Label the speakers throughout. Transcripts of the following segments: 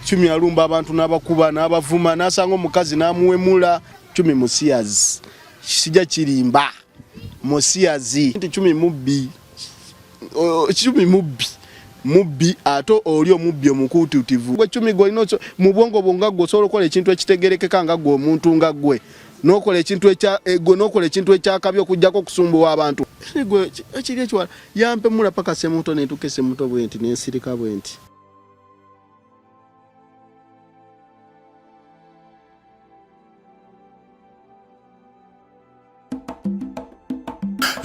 Speaker 1: Chumi alumba abantu n'abakuba n'abavuma n'asanga omukazi n'amuwemula. Chumi musiyazi, sijja kirimba, musiyazi nti Chumi mubbi. Chumi mubbi, mubbi ate oli omubbi omukuututivu. Gwe Chumi gwolina mu bwongo bwo nga gwe osobola okukola ekintu ekitegerekeka nga gwe omuntu nga gwe nokola ekintu ekya gwe nokola ekintu ekyakabi okujjako okusumbuwa abantu. Gwe ekiri ekiwala yampemula paka Semuto nentuuka e Semuto bwenti nensirika bwenti.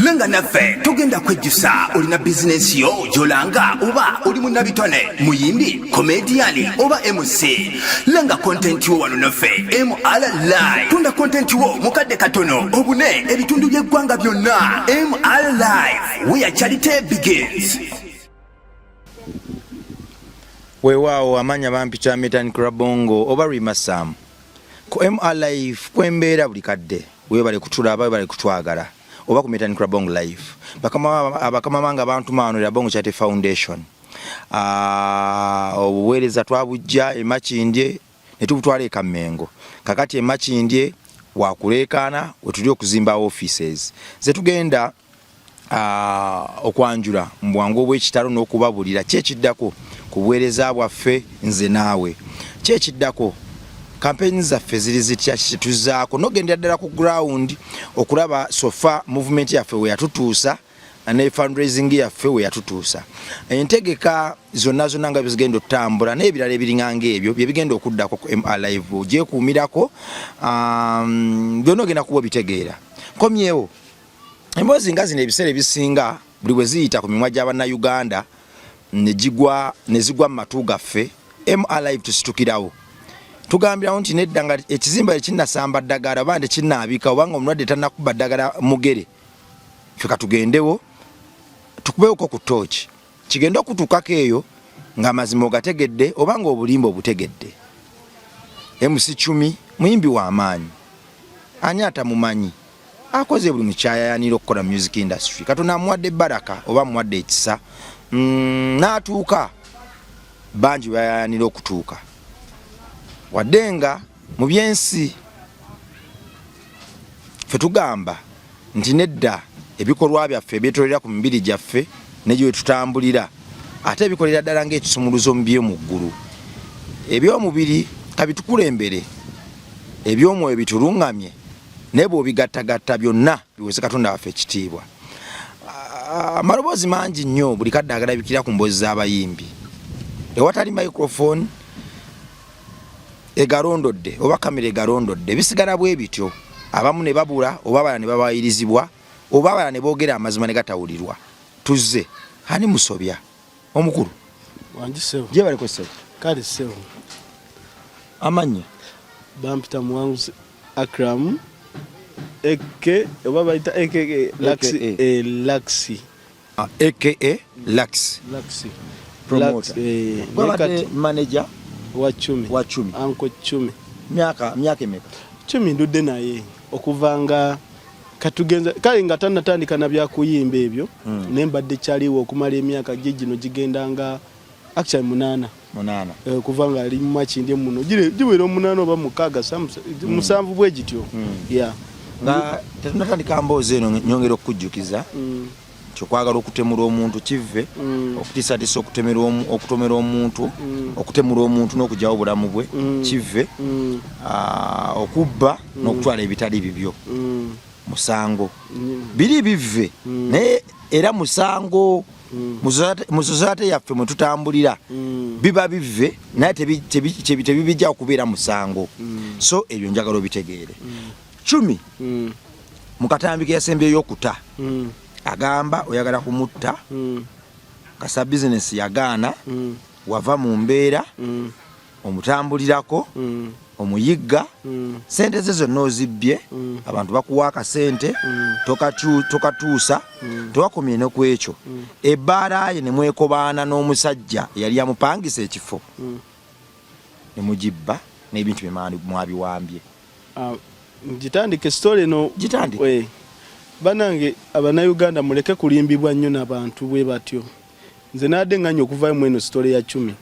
Speaker 2: Lenga naffe togenda kwejjusa. Olina bizinensi yo gyolanga oba oli munnabitone, muyimbi, komediyani oba MC, lenga kontenti wo wano naffe MR Live. Tunda kontenti wo mu kadde katono obune ebitundu by'eggwanga byonna. MR Live, where charity begins.
Speaker 3: Weewaawo amanya bampita Metan Krabongo oba Rima Sam ku MR Live kwembeera buli kadde. Webale kutulaba, webale kutwagala oba ku Metan Krabong Live. Abakama bange abantuma wano Rabongo Charity Foundation. Obuweereza twabujja e Makindye ne tubutwala e Kammengo. Kakati e Makindye wakuleekaana wetuli okuzimba offices ze tugenda okwanjula mu bwangu obw'ekitalo n'okubabulira ki ekiddako ku buweereza bwaffe nze naawe, ki ekiddako, kampeyini zaffe ziri zitya, kituzaako n'ogendera ddala ku ground okulaba sofa movement yaffe we yatutuusa ne fundraising yaffe we yatutuusa, entegeka zonna zonna nga bwezigenda okutambula n'ebirala ebiringa ng'ebyo bye bigenda okuddako ku MR Live. Ogyekuumirako byonna ogenda kuba obitegeera. Nkomyewo. Emboozi nga zino ebiseera ebisinga buli bwe ziyita ku mimwa gy'Abannayuganda ne zigwa mu matu gaffe, MR Live tusitukirawo tugambirawo nti nedda, nga ekizimba tekinnasamba ddagala oba tekinnaabika oba nga omulwadde tannakuba ddagala mugere, ffe katugendewo tukubewoko ku ttooki kigende okutuukako eyo ng'amazima ogategedde oba ng'obulimba obutegedde. MC Chumi muyimbi w'amaanyi, ani atamumanyi? Akoze buli mukyayayanira okukola music industry. Katonda amuwadde baraka oba amuwadde ekisa n'atuuka bangi bayayanira okutuuka, wadde nga mu byensi ffe tugamba nti nedda, ebikolwa byaffe ebyetolera ku mibiri gyaffe ne gye tutambulira ate ebikolera ddala ng'ekisumuluzo mu by'omu ggulu. Ebyomubiri kabitukulembere, ebyomwoyo bitulungamye, naye bw'obigattagatta byonna biweze Katonda waffe ekitiibwa. Amaloboozi mangi nnyo buli kadde agalabikira ku mboozi z'abayimbi ewatali microphone egalondodde oba kamera egalondodde, bisigala bwe bityo, abamu ne babula oba abalala ne babayirizibwa oba abalala ne boogera amazima ne gatawulirwa. Tuzze ani musobya omukulu?
Speaker 1: Wangi ssebo.
Speaker 3: Gyebaleko ssebo.
Speaker 1: Kale ssebo.
Speaker 3: Amannya?
Speaker 1: Bampita Muwanguzi Akram aka oba bayita aka Laxi.
Speaker 3: AKA.
Speaker 1: Laxi.
Speaker 3: Aka Laxi.
Speaker 1: Laxi.
Speaker 3: Promoter.
Speaker 1: Laxi,
Speaker 3: Gwabadde
Speaker 1: naye kati
Speaker 3: manager
Speaker 1: wa Chumi.
Speaker 3: Wa Chumi.
Speaker 1: Uncle Chumi.
Speaker 3: Myaka emeka?
Speaker 1: Chumi ndudde naye okuva nga katugenza kale nga tannatandika na byakuyimba ebyo, naye mbadde kyaliwo okumala emyaka gye gino gigenda nga actually 8.
Speaker 3: 8.
Speaker 1: Okuva nga ali mu Makindye muno giwera 8 oba 6, 7 bwe gityo. Yeah.
Speaker 3: Nga tetunatandika mboozi eno, nyongera okukujjukiza nti okwagala okutemula omuntu kive, okutiisatiisa okutomera omuntu, okutemula omuntu n'okugyawo obulamu bwe kive, okubba n'okutwala ebitali bibyo musango, biri bive, naye era musango mu society yaffe mwe tutambulira biba bive, naye tebibijja okubeera musango. So ebyo njagala obitegeere. Chumi mu katambi ke yasembyeyo okuta agamba oyagala kumutta, kasa bizinesi yagaana, wava mu mbeera omutambulirako, omuyigga, sente ze zonna ozibbye, abantu bakuwa akasente tokatuusa, tewakomye ne ku ekyo, ebbaala ye ne mwekobaana n'omusajja eyali amupangisa ekifo ne mugibba n'ebintu bye mwabiwambye.
Speaker 1: Ngitandike story eno?
Speaker 3: Gitandike.
Speaker 1: Bannange Abannayuganda, muleke kulimbibwa nnyo n'abantu bwe batyo. Nze naadde nganya okuvayo mu eno story ya Chumi.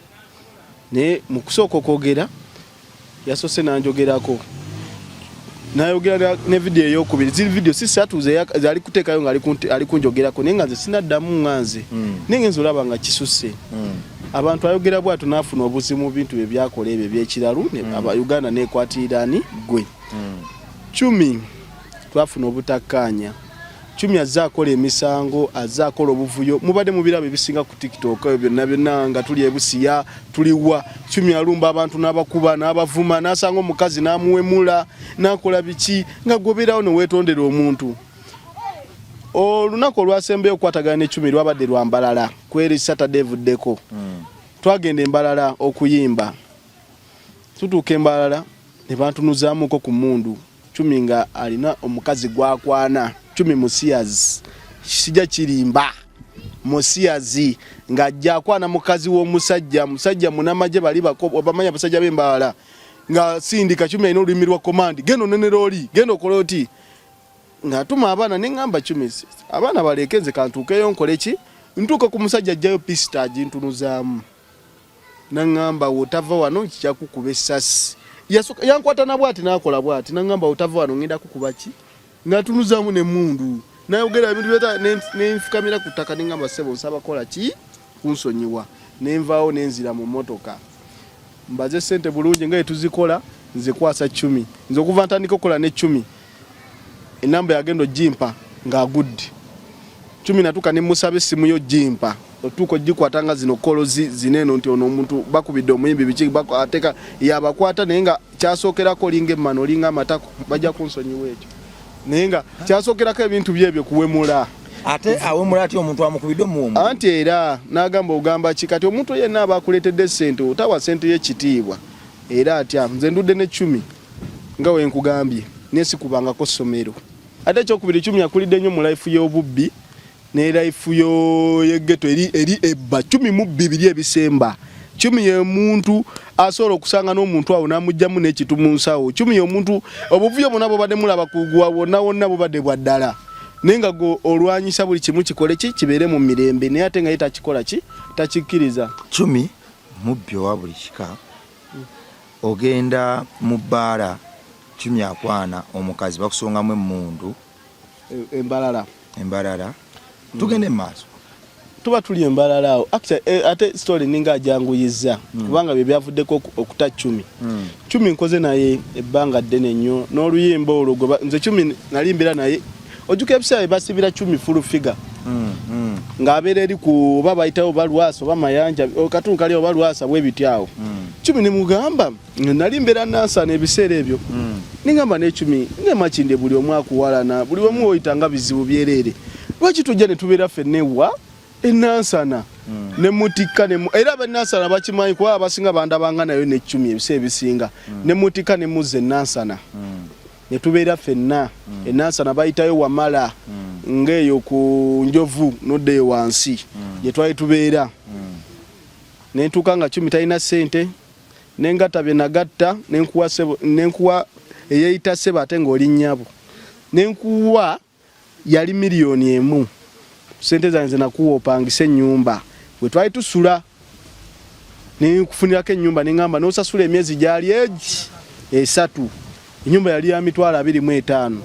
Speaker 1: Naye mu kusooka okwogera yasoose n'anjogerako, nayogera ne vidiyo eyokubiri, ziri vidiyo si ssatu zali kuteekayo nga ali kunjogerako, naye nga nze sinaddamu nga nze naye ngenza olaba nga kisusse. Abantu ayogera bwatyo n'afuna obuzibu mu bintu bye byakola ebyo ebyekiralu, aba Uganda nekwatirira ani gwe. Cumi twafuna obutakkaanya. Cumi azze akola emisango, azze akola obuvuyo, mubadde mubiraba ebisinga ku TikTok ebyo byonna byonna nga tuli ebusiya tuliwa. Cumi alumba abantu n'abakuba n'abavuma, n'asanga omukazi n'amuwemula n'akola biki, nga gwobeerawo ne weetondera omuntu. Olunaku olwasembeyo okukwatagana ne Cumi lwabadde lwa Mbalala, kweri Saturday evuddeko. Twagenda e Mbalala okuyimba, tutuuka e Mbalala ne bantunuzaamuko ku mmundu. Cumi nga alina omukazi gwakwana, Cumi musiyazi, sijja kirimba, musiyazi ng'ajja akwana mukazi w'omusajja, musajja munamagye, bali bamanya abasajja b'Embalala, nga sindika Cumi alina olulimi lwa komandi, genda onenera oli, genda okole oti, ng'atuma abaana. Ne ŋŋamba Cumi abaana baleeke nze kantuukeyo nkole ki, ntuuka ku musajja ajjayo pisita agintunuzaamu, naŋŋamba wotava wano kijja kukuba essasi. Yankwata na bwati n'akola bwati, naŋŋamba wotava wano ŋŋenda kukuba ki, ng'atunuzaamu n'emmundu, nayogera ebintu byota, nenfukamira ku ttaka ne ŋŋamba ssebo nsaba kola ki kunsonyiwa, nenvaawo nenzira mu mmotoka mbaze ssente bulungi nga tuzikola nze kwasa Cumi. Nze okuva ntandika okukola ne Cumi, enamba yagenda ogimpa ng'agudde. Cumi natuuka ne musaba essimu yo gimpa, otuuka ogikwata nga zino kolozi zineeno nti ono omuntu bakubidde omuyimbi biki ateeka yabakwata, naye nga kyasookerako olinga emmano olinga amatako, bajja kunsonyiwa ekyo, naye nga kyasookerako ebintu byebyo kuwemula.
Speaker 3: Ate awemula atya omuntu amukubidde omuwomu?
Speaker 1: Anti era n'agamba ogamba ki kati omuntu yenna aba akuleetedde ssente otawa ssente y'ekitiibwa era atya. Nze ndudde ne Cumi nga we nkugambye, naye sikubangako ssomero. Ate ekyokubiri, Cumi akulidde nnyo mu life y'obubbi ne life y'eghetto eri ebba. Cumi mubbi biri ebisemba. Cumi ye muntu asobola okusanga n'omuntu awo n'amugyamu n'ekintu mu nsawo. Cumi ye omuntu obuvuyo bwonna bwobadde mulaba kugwa wonna wonna bubadde bwa ddala, naye nga gwe olwanyisa buli kimu kikole ki kibeere mu mirembe, naye ate nga ye takikola ki takikkiriza.
Speaker 3: Cumi mubbi owa buli kika. Ogenda mu bbaala, Cumi akwana omukazi, bakusongamu emmundu.
Speaker 1: Embalala.
Speaker 3: Embalala. Tugende mu maaso.
Speaker 1: Tuba tuli embalala awo. Actually, ate story ninga ajanguyiza kubanga bye byavuddeko okuta Cumi. Cumi nkoze naye ebbanga ddene nnyo n'oluyimba olwo gwe nze Cumi nali mbeera naye, ojjuka ebiseera bye basibira Cumi full figure ng'abeera eri ku oba bayitawo oba Lwasa oba Mayanja katundu kali oba Lwasa bwe bityo awo. Cumi ne mugamba nali mbeera Nansana ebiseera ebyo, nengamba ne Cumi ng'emakindye buli omu akuwalana, buli omu oyita nga bizibu byereere, lwaki tujja ne tubeera ffenna ewa enansana ne mutikka ne era abenansana bakimanyi kuba abasinga bandabanga nayo ne Cumi ebiseera ebisinga, ne mutikka ne muzza enansana ne tubeera ffenna enansana, bayitayo Wamala ng'eyo ku Njovu noddeyo wansi gye twali tubeera. Nentuuka nga Cumi talina ssente, nengatta bye nagatta nenkuwa ssebo, nenkuwa eyeeyita ssebo ate ng'oli nnyabo, nenkuwa yali 1 million ssente zange ze nakuwa opangise ennyumba bwe twali tusula, nenkufunirako ennyumba, neŋŋamba n'osasula emyezi gyali egi 3. Ennyumba yali ya 25,000,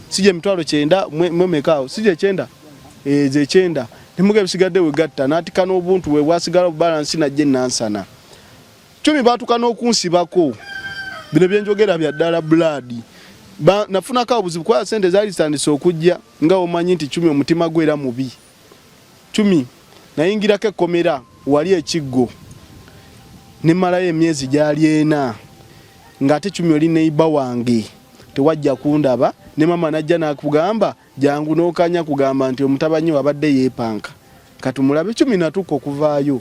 Speaker 1: si gye 90,000 mwemekaawo, si gye 90 ezo 90, nemuga ebisigadde wegatta n'atika n'obuntu bwe bwasigala bubalansi najja enansana. Cumi baatuka n'okunsibako. Bino byenjogera bya ddala blood. Nafunako obuzibu kuba sente zaali zitandise okujja, nga omanyi nti Cumi omutima gwe era mubi. Cumi nayingirako ekkomera wali ekiggo nemalayo emyezi gyali 4, ng'ate Cumi oli neighbor wange, tewajja kundaba ne mama najja nakugamba jangu n'okanya kugamba nti omutabanyi wabadde yeepanka katumulabe. Cumi natuuka okuvaayo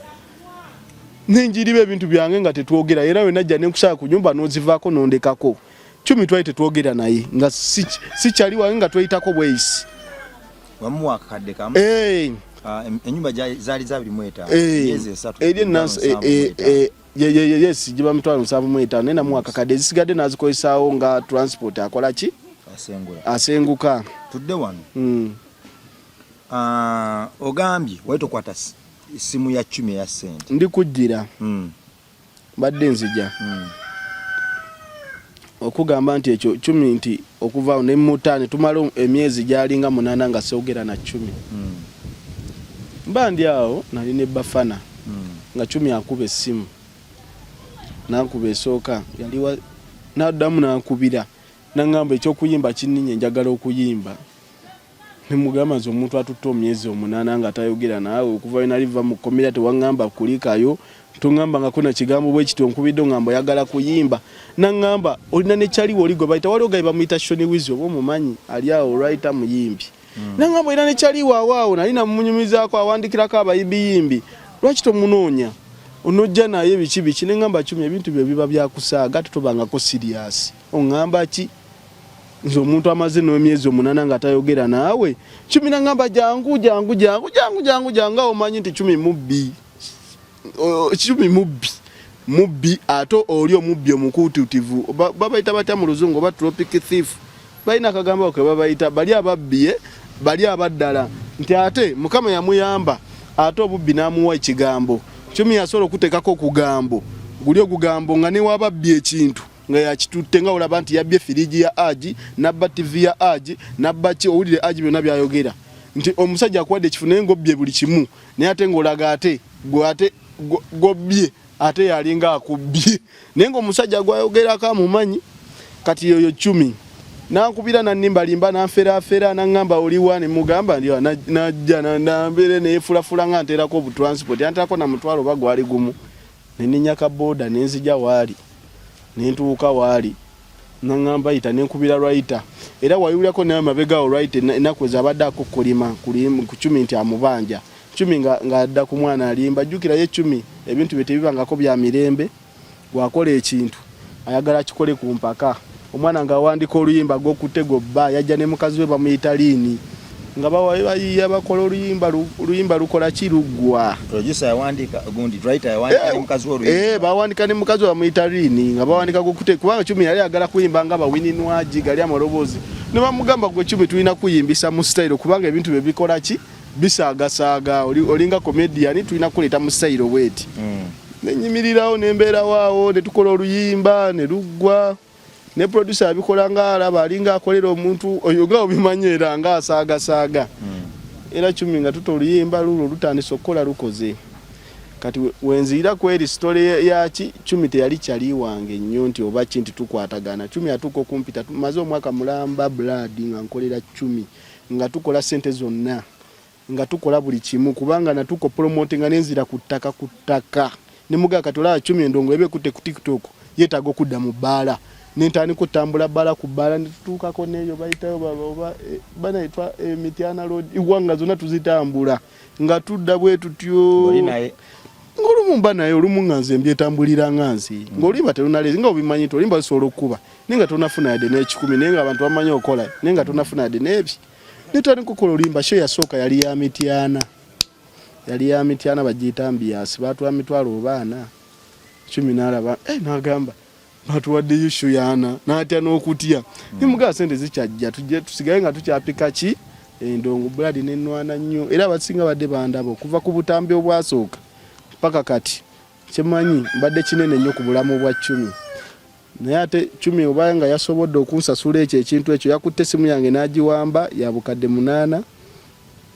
Speaker 1: nenjiriba ebintu byange nga tetwogera, era we najja nenkusaba ku nyumba n'ozivaako n'ondekako. Cumi twali tetwogera naye nga sikyali wange nga tweyitako bweyisi.
Speaker 3: Wamuwa akakadde kamu. Ennyumba zaali za 25, emyezi 3.
Speaker 1: Eri enansi yes, giba 75,000, naye namuwa akakadde, ezisigadde n'azikozesaawo nga transport akola ki asenguka.
Speaker 3: Tudde wano. Ogambye wali tokwata ssimu ya Cumi eya ssente.
Speaker 1: Ndi kujjira. Mbadde nzija okugamba nti ekyo Cumi nti okuva ne muta ne tumala emyezi gyalinga 8 nga soogera na Cumi. Mba ndi awo nali ne Bafana nga Cumi akuba essimu, nankuba esooka yaliwa, naddamu nankubira nangamba ekyokuyimba kinninye, njagala okuyimba. Nemugamba nze omuntu atutte omyezi 8 nga tayogera naawe, okuva we nali va mu kkomera tewaŋŋamba kulikayo, toŋŋambangako na kigambo bwe kityo, nkubidde oŋŋamba oyagala kuyimba. Naŋŋamba olina ne kyaliwo oli gwe bayita, waliwo gaye bamuyita Shoni Wizi oba omumanyi, ali awo olwayita muyimbi. Naŋŋamba olina ne kyaliwo awo awo, nali namunyumizaako awandikirako abayimbiyimbi, lwaki tomunoonya onojja naye biki biki. Ne ŋŋamba Cumi ebintu byo biba byakusaaga ate tobangako siriasi, oŋŋamba ki nze omuntu amaze n'emyezi 8 nga tayogera naawe. Cumi naŋŋamba jangu jangu jangu jangu jangu jangu, awo omanyi nti Cumi mubbi, Cumi mubbi mubbi, ate oli omubbi omukuututivu babayita batya mu luzungu, oba tropic thief, balina akagambo ke babayita bali ababbi, bali abaddala, nti ate Mukama yamuyamba ate obubbi n'amuwa ekigambo. Cumi yasobola okuteekako okugambo guli ogugambo nga newababbi ekintu nga yakitutte, nga olaba nti yabbye firiji ya Aji, nabba TV ya Aji, nabba ki, owulire Aji byonna byayogera nti omusajja akuwadde ekifu naye ng'obbye buli kimu, naye ate ng'olaga ate gwe ate gobbye ate yalinga akubbye, naye ng'omusajja gwayogerako amumanyi. Kati yoyo Cumi nankubira nanimbalimba nanferaafera naŋŋamba oliwa, ne mugamba ndi najja nambeere neyefulafula nga nteerako obutransport, yanteerako na mutwalo oba gwali gumu, neninya ka boda nenzija waali nentuuka waali naŋŋamba yita, nenkubira lwayita era wayulirako naye mabega awo lwayita ennaku ezo abadde akokkolima ku Cumi nti amubanja. Cumi ng'adda ku mwana alimba, jjukira ye Cumi ebintu bye tebibangako bya mirembe, bw'akola ekintu ayagala akikole ku mpaka. Omwana ng'awandika oluyimba gw'okutte gobba, yajja ne mukazi we bamuyita Liini nga bayiiya bakola oluyimba, oluyimba lukola ki luggwa.
Speaker 3: Producer yawandika gundi, writer yawandika ne mukazi we oluyimba.
Speaker 1: Bawandika ne mukazi we bamuyita Liini nga bawandika gw'okutte, kubanga Cumi yali ayagala kuyimba nga bawininwaji gali amaloboozi, ne bamugamba gwe Cumi tulina kuyimbisa mu style kubanga ebintu bye bikola ki bisaagasaaga, olinga comedian, tulina kuleeta mu style bweti. Nenyimirirawo nembeerawo awo ne tukola oluyimba ne luggwa, ne producer abikola nga alaba alinga akolera omuntu oyo nga obimanyi era nga asaagasaaga. Era Cumi nga tuta oluyimba lulwo lutandise okukola lukoze. Kati wenziyira ku eri story yaki Cumi teyali kyali wange nnyo nti oba ki nti tukwatagana. Cumi atuuka okumpita, tumaze omwaka mulamba blood nga nkolera Cumi, nga tukola ssente zonna, nga tukola buli kimu, kubanga natuuka opromotinga nenzira ku ttaka ku ttaka ne mugamba kati olaba Cumi endongo eba ekutte ku TikTok yeetaaga okudda mu bbaala, nentandika otambula bbaala ku bbaala ne tutuukako n'eyo bayitayo oba banayitwa Mityana Road iwanga zonna tuzitambula nga tudda bwe tutyo, ng'olumu mba naye olumu nga nze mbyetambulira nga nze ng'oluyimba telunalezi nga obimanyi nti oluyimba lusobola okukuba naye nga tonafuna yadde n'ekikumi, naye nga abantu bamanyi okola naye nga tonafuna yadde n'ebi. Netandika okukola oluyimba, show yasooka yali ya Mityana, yali ya Mityana bagiyita Ambiance, baatuwa mitwalo oba ana. Cumi n'alaba n'agamba batuwaddeyo show y'ana, n'atya n'okutya. Nemugamba sente zikyajja tujje tusigale nga tukyapika ki endongo blood, nenwana nnyo era abasinga badde bandaba okuva ku butambi obwasooka paka kati, kyemanyi mbadde kinene nnyo ku bulamu bwa Cumi. Naye ate Cumi oba nga yasobodde okunsasula ekyo ekintu ekyo, yakutte essimu yange n'agiwamba ya bukadde 8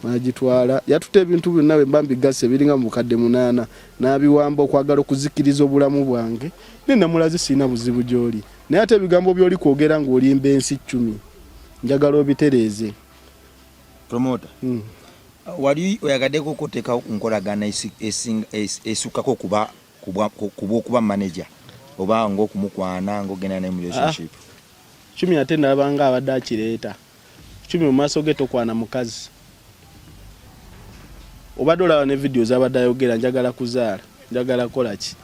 Speaker 1: n'agitwala, yatutte ebintu byonna bwe mba mbigasse biringa mu bukadde 8 n'abiwamba okwagala okuzikiriza obulamu bwange. Naye namulaze sirina buzibu gy'oli, naye ate ebigambo by'oli kwogera ng'olimba ensi Cumi njagala obitereeze.
Speaker 3: Promoter, wali oyagaddeko okuteekawo ku nkolagana esukkako kuba okuba manager oba ng'okumukwana ng'ogenda naye mu relationship?
Speaker 1: Cumi ate nabanga abadde akireeta. Cumi mu maaso ge tokwana mukazi, obadde olaba ne vidiyo z'abadde ayogera njagala kuzaala, njagala kukola ki,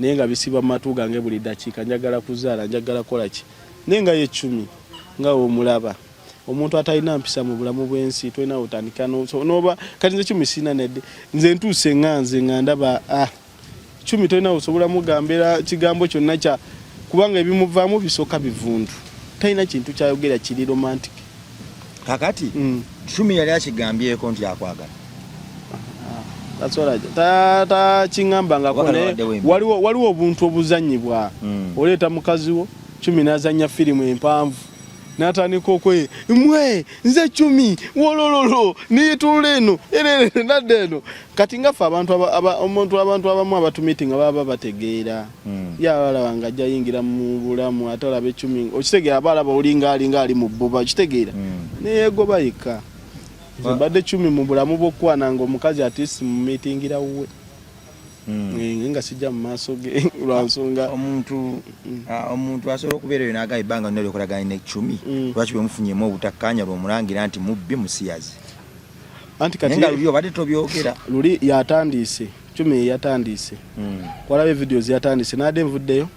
Speaker 1: naye nga bisibwa mu matu gange buli dakiika, njagala kuzaala, njagala kukola ki, naye nga ye Cumi nga omulaba omuntu atalina mpisa mu bulamu bw'ensi, tolina otandika noba kati nze Cumi sirina nedde, nze ntuuse nga nze nga ndaba Cumi tolina osobola mugambira kigambo kyonna kya kubanga ebimuvaamu bisooka bivundu, talina kintu kyayogera kiri romantic.
Speaker 3: Kakati Cumi yali akigambyeko nti akwagala?
Speaker 1: Takiŋŋambangako, naye waliwo obuntu obuzannyibwa. Oleeta mukazi wo Cumi n'azannya firimu empanvu, n'atandika okwe mwe nze Cumi wolololo niyituula eno erere nadda eno. Kati nga ffe abantu omuntu abantu abamu abatumiti nga baba bategeera, ye abalaba nga ajja yingira mu bulamu, ate alaba Ecumi, okitegeera, aba alaba olinga alinga ali mu bbuba, okitegeera, neyegoba yekka. Nze mbadde Cumi mu bulamu bw'okukwana nga omukazi atisi mu miitingira wuwe, nga sijja mu maaso ge lwa nsonga.
Speaker 3: Omuntu asobola okubeera eyo n'agamba ebbanga lyonna lyokolagana ne Cumi, lwaki bwe mufunyemu obutakkaanya lwomulangira nti mubbi, musiyazi?
Speaker 1: Anti kati
Speaker 3: nga luli obadde tobyogera.
Speaker 1: Luli yatandise, Cumi yatandise, walaba videos yatandise n'adde nvuddeyo,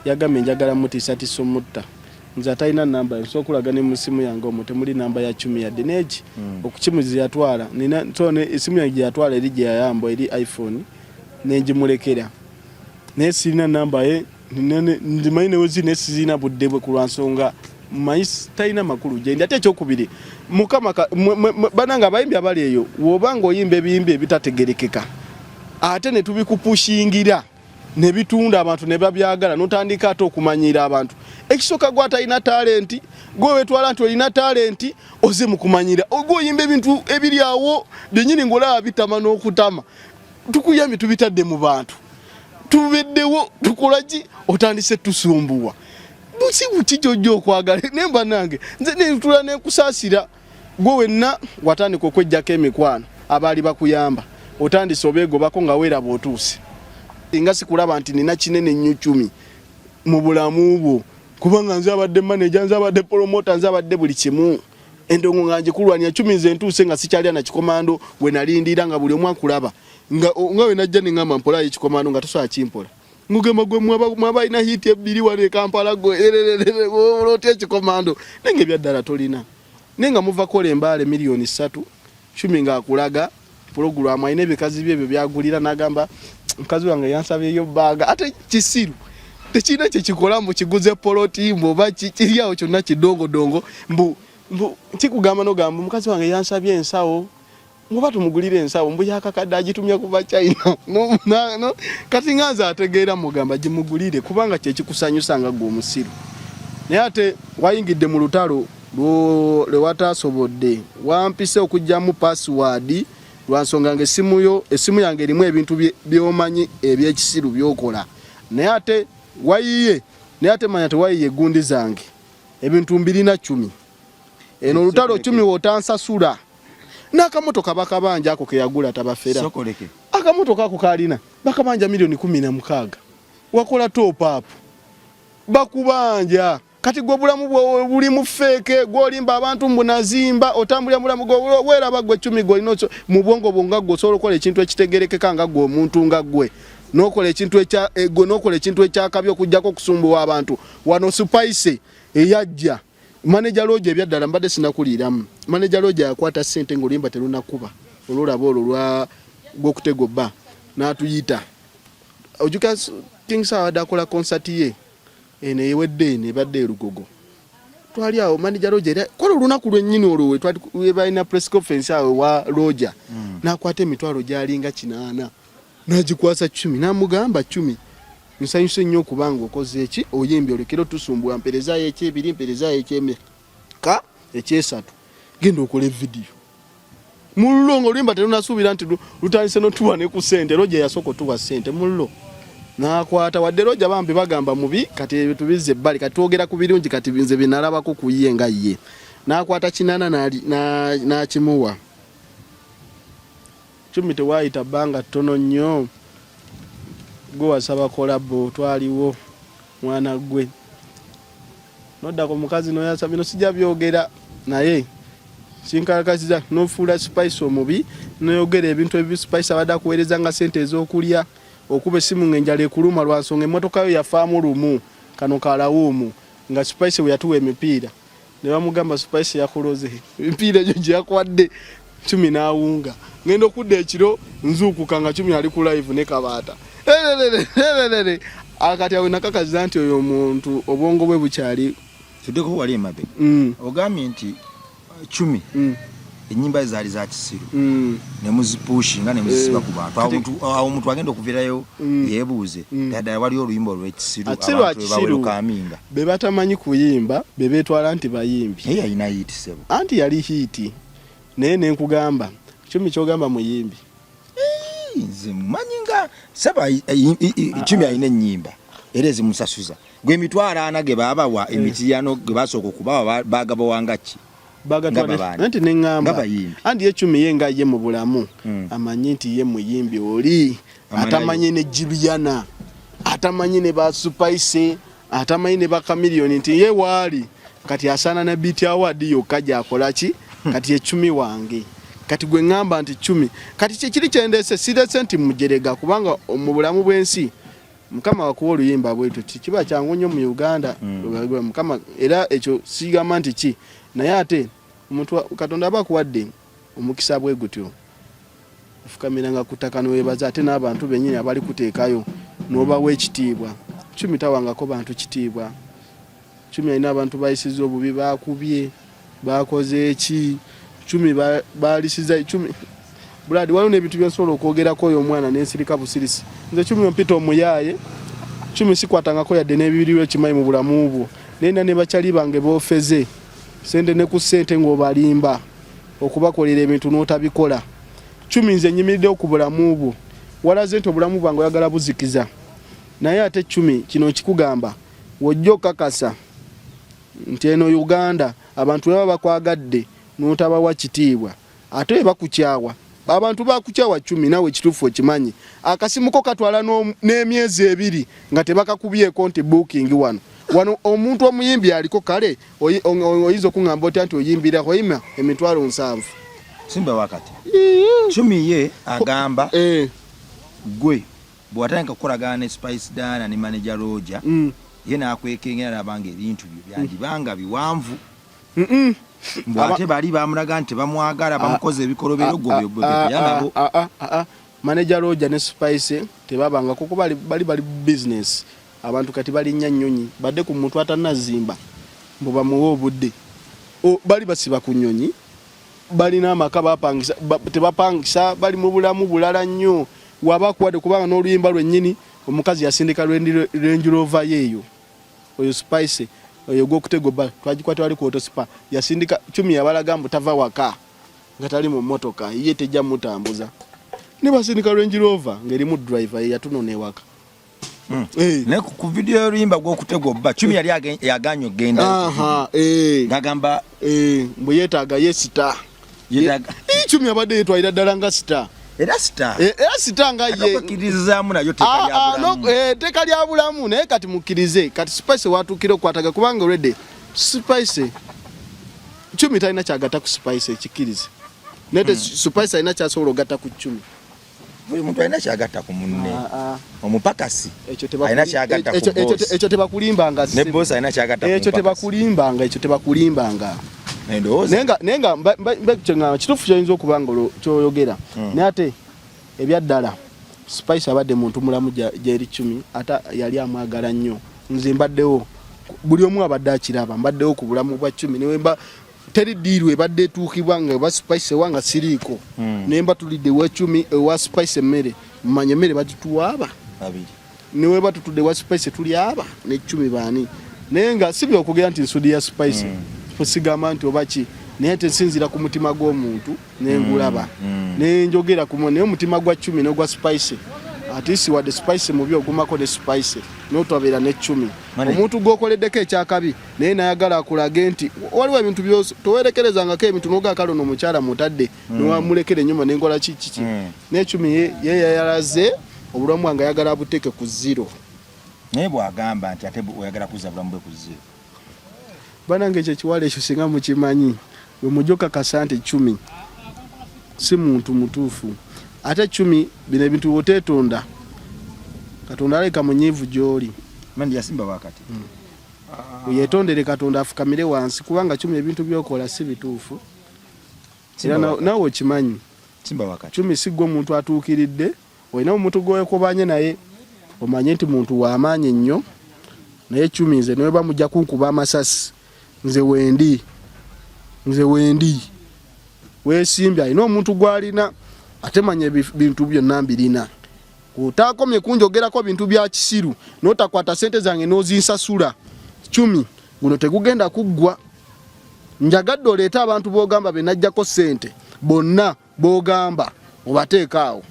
Speaker 1: yagambye njagala mutiisatiisa omutta. Nze atalina namba, nsobola okulaga ne mu simu yange omwo temuli namba ya Cumi yadde neegi okukimuzi yatwala nina. So esimu yange gye yatwala eri gye yayamba eri iPhone nenjimulekera, naye sirina namba ye. Nzimanyi newezi, naye sizirina budde bwe ku lwa nsonga mmanyi talina makulu gyendi. Ate ekyokubiri, Mukama banange abayimbi abali eyo, woba nga oyimba ebiyimbi ebitategerekeka ate ne tubikupushingira ne bitunda, abantu ne babyagala, notandika ate okumanyira abantu. Ekisooka, gwe atalina talenti, gwe wetwala nti olina talenti, oze mu kumanyira, gwe oyimba ebintu ebiri awo byenyini ng'olaba bitama n'okutama. Tukuyambye, tubitadde mu bantu, tubeddewo, tukola ki, otandise tusumbuwa. Buzibu ki kyojja okwagala? Naye banange, nze nentula nenkusaasira gwe wenna watandika okwejjako emikwano. Abaali bakuyamba otandise obeegobako nga weeraba otuuse, nga sikulaba nti nina kinene nnyo Cumi mu bulamu bwo, kubanga nze abadde manager, nze abadde promoter, nze abadde buli kimu. Endongo nga ngikulwanya Cumi, nze ntuuse nga sikyalya na kikomando we nalindira, nga buli omu akulaba nga we najja neŋŋamba mpolayo ekikomando, nga tosobola kimpola, ngugamba gwe mwaba alina hit ebbiri wano e Kampala, gwe otya ekikomando? Naye nga ebyaddala tolina. Naye nga muva kola embaale 3 miliyoni, Cumi ng'akulaga pulogulaamu, alina ebikazi bye ebyo byagulira, n'agamba mukazi wange yansabyeyo bag, ate kisiru tekirina kyekikola, mbu kiguze poloti, mbu oba kiri awo kyonna kidongodongo, mbu kikugamba nogamba mukazi wange yansabye ensawo, ngoba tumugulire ensawo, mbu yakakadde agitumya kuva China. No. Kati nga nze ategeera mugamba gimugulire kubanga kyekikusanyusa nga gwe omusiru. Naye ate wayingidde mu lutalo lwe watasobodde. Wampise okugyamu password lwa nsonga nga essimu yo, essimu yange erimu ebintu by'omanyi ebyekisiru byokola. Naye ate wayiye, naye ate manya tewayiye egundi zange, ebintu mbirina. Cumi eno olutalo, Cumi wotansasula n'akamotoka bakabanja ako keyagula tabafera.
Speaker 3: Sokoleke.
Speaker 1: Akamotoka ako kalina bakabanja miliyoni 16. Wakola top up, bakubanja. Kati gwe obulamu bwe buli mu fake, gwolimba abantu mbu nazimba, otambulira mulamu gwe weeraba gwe Cumi, gwe olina mu bwongo bwo nga gwe osobola okukola ekintu ekitegerekeka nga gwe omuntu nga gwe nokola ekintu ekya gwe nokola ekintu ekyakabi okujjako okusumbuwa abantu wano. Spice eyajja manager Roger, ebyaddala mbadde sinakuliiramu. Manager Roger yakwata ssente ng'oluyimba terunakuba, olulaba olwo lwa gwokutego bba n'atuyita. Ojuka King Saha abadde akola concert ye eno ewedde, eno ebadde erugogo, twali awo. Manager Roger era kola olunaku lwennyini olwo we we balina press conference awo wa Roger, n'akwata emitwalo gyalinga 80 n'agikwasa Cumi, n'amugamba, "Cumi, nsanyuse nnyo okubanga okoze eki, oyimbye, olekere otusumbuwa, mpeerezaayo ekyebiri, mpeerezaayo ekyemeka, ekyesatu, genda okole vidiyo." Mullo nga oluyimba terunasuubira nti lutandise notuwa ne ku ssente. Roger yasooka otuwa ssente mullo n'akwata. Wadde Roger bambi bagamba mubi, kati ebyo tubizza ebbali, kati twogera ku birungi. Kati nze bye nalabako ku ye nga ye n'akwata 80 n'akimuwa Cumi. Tewaayita bbanga ttono nnyo, gwe wasaba collabo, twaliwo mwana gwe, nodda ku mukazi noyasa. Bino sijja byogera, naye kinkalakasiza nofuula Spice omubi, noyogera ebintu ebibi. Spice abadde akuweereza nga sente ez'okulya, okuba essimu ng'enjala ekuluma lwa nsonga emmotoka yo yafaamu lumu kano kalawuumu, nga Spice bwe yatuwa emipiira ne bamugamba Spice yakuloze emipiira egyo gye yakwadde. Cumi n'awunga. Ngenda okudda ekiro nzuukuka nga Cumi ali ku live ne Kabaata. Ererere, akati awe nakakaziza nti oyo omuntu obwongo bwe bukyali
Speaker 3: Tuddeko wali emabega. Ogambye nti Cumi Enyimba zaali za kisiru ne muzipushinga ne muzisiba ku bantu. Awo omuntu agenda okuvirayo yeebuuze ddala waliyo oluyimba olw'ekisiru abantu bawerukaminga.
Speaker 1: Be batamanyi kuyimba be beetwala nti bayimbi.
Speaker 3: Naye yalina hit ssebo.
Speaker 1: Anti yali hit naye ne nkugamba Chumi ky'ogamba muyimbi.
Speaker 3: Nze mumanyi nga saba Chumi alina ennyimba era ezimusasuza. Gwe 400,000 ge baabawa emitiyano ge basooka okubawa baagabawanga ki?
Speaker 1: Anti neŋŋamba anti ye Chumi ye nga ye mu bulamu amanyi nti ye muyimbi oli atamanyi ne Juliana, atamanyi ne ba Spice, atamanyi ne ba Chameleone nti ye waali kati asaana ne Beat Award yokka gy'akola ki kati ye Chumi wange. Kati gwe ŋŋamba nti Chumi kati kikiri kyendeese sirese nti mujerega kubanga mu bulamu bw'ensi Mukama wakuwa oluyimba bwetyo kiba kyangu nnyo mu Uganda. Mukama era ekyo sigamba nti ki naye ate omuntu Katonda aba akuwadde omukisa bwe gutyo ofukamiranga ku ttaka n'owebaza ate n'abantu bennyini abali kuteekayo n'obawa ekitiibwa. Chumi tawangako bantu kitiibwa. Chumi alina abantu bayisiza obubi, bakubye, bakoze ki, Chumi balisiza Chumi Brad, waliwo n'ebintu byensobola okwogerako oyo omwana nensirika busirisi. Nze Chumi ompita omuyaaye, Chumi sikwatangako yadde n'ebibiri kimanyi mu bulamu bwo, naye nina ne bakyali bange boofeze sente ne ku ssente ng'obalimba okubakolera ebintu n'otabikola. Chumi nze nyimiriddewo ku bulamu bwo, walaze nti obulamu bwange oyagala buzikiza, naye ate Chumi kino nkikugamba wojja okakasa nti eno Uganda abantu baba bakwagadde n'otabawa kitiibwa ate bwe bakukyawa abantu bakukyawa. Chumi nawe ekituufu okimanyi, akasimu ko katwala n'emyezi 2 nga tebakakubyeko nti booking wano wano omuntu omuyimbi aliko kale oyinza okuŋŋamba otya nti oyimbira Hoima 70,000?
Speaker 3: Simba wakati Chumi ye agamba gwe bw'atandika kukolagana ne Spice Diana ne manager Roger ye n'akwekengera n'abanga ebintu byo byandibanga biwanvu. Mbu ate bali bamulaga nti tebamwagala, bamukoze ebikolobero gwe nabo.
Speaker 1: Manager Roger ne Spice tebabangako kuba bali bali business. Abantu kati balinnya nnyonyi badde ku muntu atannazimba mbu bamuwe obudde. Bali basiba ku nnyonyi, balina amaka bapangisa, tebapangisa, bali mu bulamu bulala nnyo. Waba akuwadde kubanga n'oluyimba lwennyini omukazi yasindika Range Rover yeeyo oyo Spice oyo gw'okutega obba twagikwata wali ku Auto Spa yasindika Chumi yabalaga mbu tava waka nga tali mu mmotoka ye tejja mutambuza ne basindika Range Rover ng'erimu driver ye yatunona ewaka.
Speaker 3: Naye ku video y'oluyimba gw'okutega obba Chumi yali yagaanye okugenda ng'agamba
Speaker 1: mbu yeetaaga ye star. Chumi abadde yeetwalira ddala nga star.
Speaker 3: Era star.
Speaker 1: Era star nga ye.
Speaker 3: Okkiririzaamu nayo tteeka lya bulamu.
Speaker 1: Tteeka lya bulamu naye kati mukkirize kati Spice watuukira okukwataga kubanga already Spice Chumi talina kyagatta ku Spice ekikkirize. Naye Spice alina kyasobola ogatta ku Chumi.
Speaker 3: Buli muntu alina kyagatta ku munne. Omupakasi alina kyagatta ku boss.
Speaker 1: Ekyo tebakulimbanga.
Speaker 3: Ne boss alina kyagatta ku
Speaker 1: mupakasi. Ekyo tebakulimbanga, ekyo tebakulimbanga. Naye nga kituufu kyoyinza okuba nga kyoyogera. Naye ate ebyaddala Spice abadde muntu mulamu gyeri Chumi ate yali amwagala nnyo. Nze mbaddewo buli omu abadde akiraba mbaddewo ku bulamu bwa Chumi ne mba teri diiru ebadde etuukibwa nga ba Spice ewa nga siriiko. Naye mba tulidde ewa Chumi ewa Spice emmere mmanya emmere bagituwaaba ne weba tutudde ewa Spice tuli aba ne Chumi baani naye nga si byokugera nti nsudi ya Spice sigamba nti oba ki naye tesinziira ku mutima gw'omuntu nengulaba nenjogera ku naye omutima gwa Chumi n'ogwa Spice ate si wadde Spice mubi ogumako ne Spice n'otwabeera ne Chumi omuntu gw'okoleddeko ekyakabi naye nayagala akulage nti waliwo ebintu byose towerekerezangako ebintu n'ogaa kale ono omukyala mutadde newamulekera ennyuma nenkola ki kiki naye Chumi ye yayalaze obulamu bwange ayagala abuteeke ku zero.
Speaker 3: Naye bw'agamba nti ate oyagala kuzza bulamu bwe ku zero.
Speaker 1: Banange ekyo ekiwala ekyo singa mukimanyi bwe mujja okakasa nti Chumi si muntu mutuufu. Ate Chumi bino ebintu bw'oteetonda Katonda alabika munyiivu gy'oli.
Speaker 3: Mandi yasimba wakati.
Speaker 1: Yeetondere Katonda afukamire wansi kubanga Chumi ebintu by'okola si bituufu. Era naawe okimanyi. Chumi si ggwe omuntu atuukiridde. Olina omuntu gw'oyekobanye naye omanye nti muntu w'amaanyi nnyo naye Chumi nze ne bwe mujja kunkuba amasasi nze wendi nze wendi. Weesimbye alina omuntu gw'alina ate manya ebintu byonna mbirina. Otakomye kunjogerako bintu bya kisiru n'otakwata ssente zange n'ozinsasula. Cumi guno tegugenda kuggwa. Njagadde oleete abantu b'ogamba be najjako ssente bonna b'ogamba obateeke awo.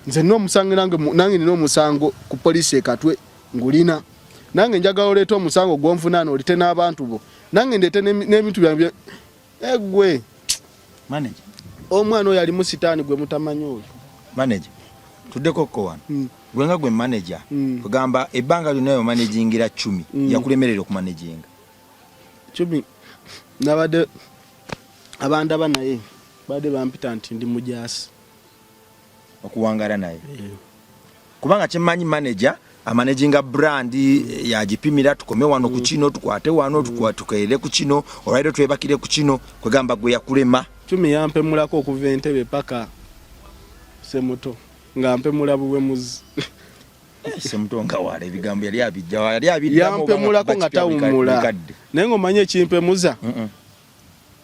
Speaker 1: Nze nina omusango nange nina omusango ku poliisi e Katwe ngulina. Nange njagala oleete omusango gw'onvunaana olite n'abantu bo. Nange ndeete n'ebintu byange Egwe eh,
Speaker 3: manager
Speaker 1: omwana oyo alimu sitaani gwe mutamanyi oyo
Speaker 3: manager tuddeko ko wano Gwe nga gwe manager kugamba ebbanga lyonna yomanagingira Cumi yakulemerera okumanaginga
Speaker 1: Cumi nabadde abandaba naye badde bampita nti ndi mujaasi
Speaker 3: okuwangala naye yeah. Kubanga kyemmanyi manager amanaginga brand yagipimira tukome wano ku kino tukwate wano tukeere ku kino olwaliro twebakire ku kino kwegamba gwe yakulema.
Speaker 1: Cumi yampemulako okuva Entebbe paka Semuto nga mpemula buwemuzi.
Speaker 3: Eh, Semuto nga wala ebigambo yali abijja yali abiddamu
Speaker 1: yampemulako nga tawummula naye ng'omanyi ekimpemuza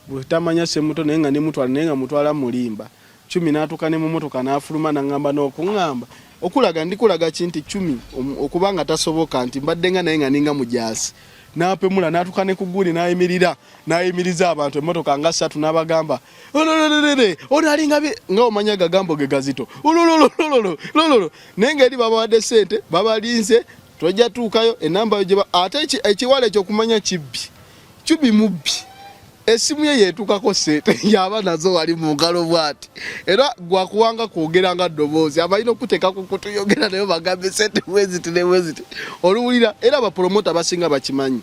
Speaker 1: bwetamanya Semuto naye nga nemutwala naye nga mutwala mulimba Cumi n'atuuka ne mu motoka n'afuluma n'aŋŋamba n'okuŋŋamba okulaga ndikulaga ki nti Cumi okuba nga tasoboka nti mbadde nga naye nga ninga mujaasi n'apemula n'atuuka ne ku gundi n'ayimirira n'ayimiriza abantu emmotoka nga ssatu n'abagamba ololololole ono alinga nga omanya gagambo ge gazito olololololololo naye nga eri babawadde ssente babalinze tojja tuukayo enamba yo gye ate ekiwala ekyo okumanya kibbi Cubi mubbi esimu ye yetukako sente yaba nazo wali mu ngalo bwati era gwakuwanga kwogera nga ddoboozi abalina okuteeka ku kutu yogera naye bagambe sente bweziti ne bweziti oluwulira era bapromota basinga bakimanyi